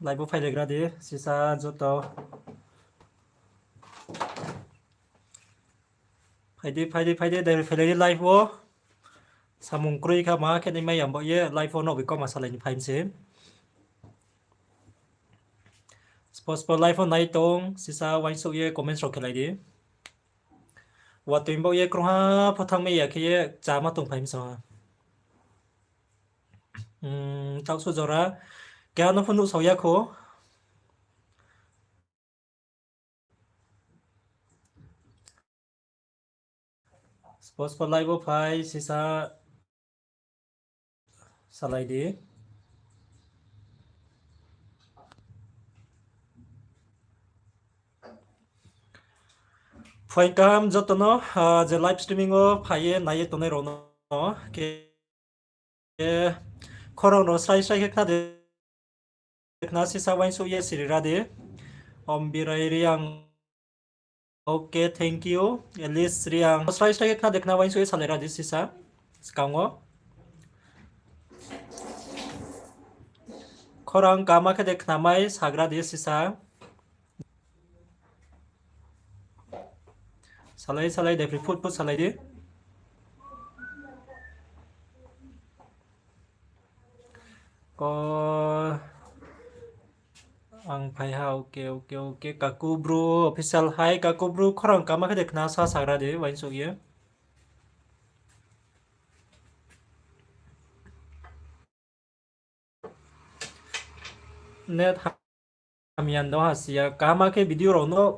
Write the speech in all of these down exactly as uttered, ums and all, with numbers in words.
Live wo phailegra di, sisa joto. Phai di, phai di, phai di, direct phailai di live wo. Samung kroi kha ma khe nai mai yang bo ye live wo no bi koma salai ni phai mi se. Spo spo live wo nai tong, sisa uaingsouh ye comments rao khelai di. Watoi bo ye krungha pho thanng mai ya khe ye chá ma tong phai mi sa ha. Hmm, taohsu jora. Keha no pho nuhsao ya kho. Spo spo live wo phai sisa salai di. Phuaing kaham joto no, ah, je live streaming wo phai ye nai ye tongnai rao no, khe khorang rao srai srai khe khna de khna sisa uaingsouh ye siri ra di. Om Birai Reang. Ok, thank you. Alice Reang. Srai srai khe khna de khna uaingsouh ye salai ra di sisa. Skang wo. Khorang kama khe de khnamai sagra di sisa. Salai, salai, depri phut phut salai di. Ko ang phai ha, ok, ok, ok. Kaku Bru official hai, Kaku Bru khorang kama khe de khna sa sagra di, uaingsouh ye. Net ha-, hamya no ha siya. Kaham khe video rao no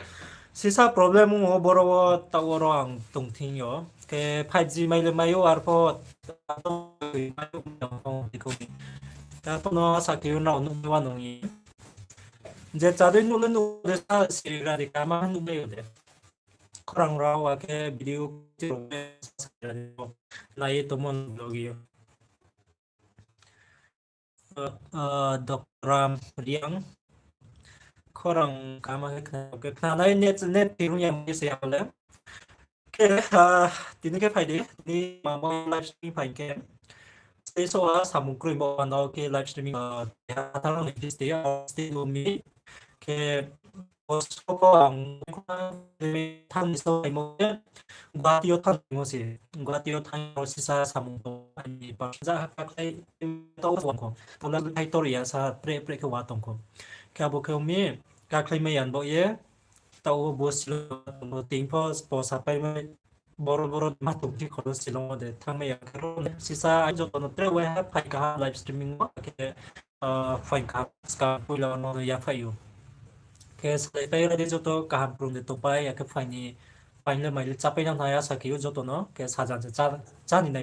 sisa problem ong ou, boro wo taoh wo ro ang tong thing yo. Khe five G mai le mai ou, arpho taoh no asa khe nrao nuh wa nung ye. Je chadei nuh le nuh de sa siri ra di kaham nuh mai ou de. Khorang rao akhe video nai ye tongmo vlog yo. Ah, Doctor Ram Reang. Khorang kama khe khna, khe khnanai net, net thirung ya mani se ya le. Khe, ah, tini khe phai di, tini mamo live streaming phai khe. Sei so a samung kroi bo ano khe live streaming, ah, ya thang ni stay, ah, stay with me. Khe, Bosoko ang thanng ni so phaimo khe Guwahati yo thanng phaimo se. Guwahati yo thanng yo sisa samung tong, ani passenger ha kakhlai tong kho. Tola thai tor ya sa pre pre khe wa tong kho. Khe abo khe ong mi kakhlai mai yan bo ye. Taoh wo bo Shillong tong kho, ting pho bo sapai mai. Boro boro ma tong thi khoro Shillong wo de thanng mai ya khe ro. Sisa ang joto no tre waiha phai kaham live streaming wo khe, ah, phai kaham skang poila no yaphai ou. Khe salaipai ra di joto kaham krung de tongpai, akhe phai ni, phai ni le mai le chápai nang nai asa khe ou joto no, khe sajan se chá, chá ni nai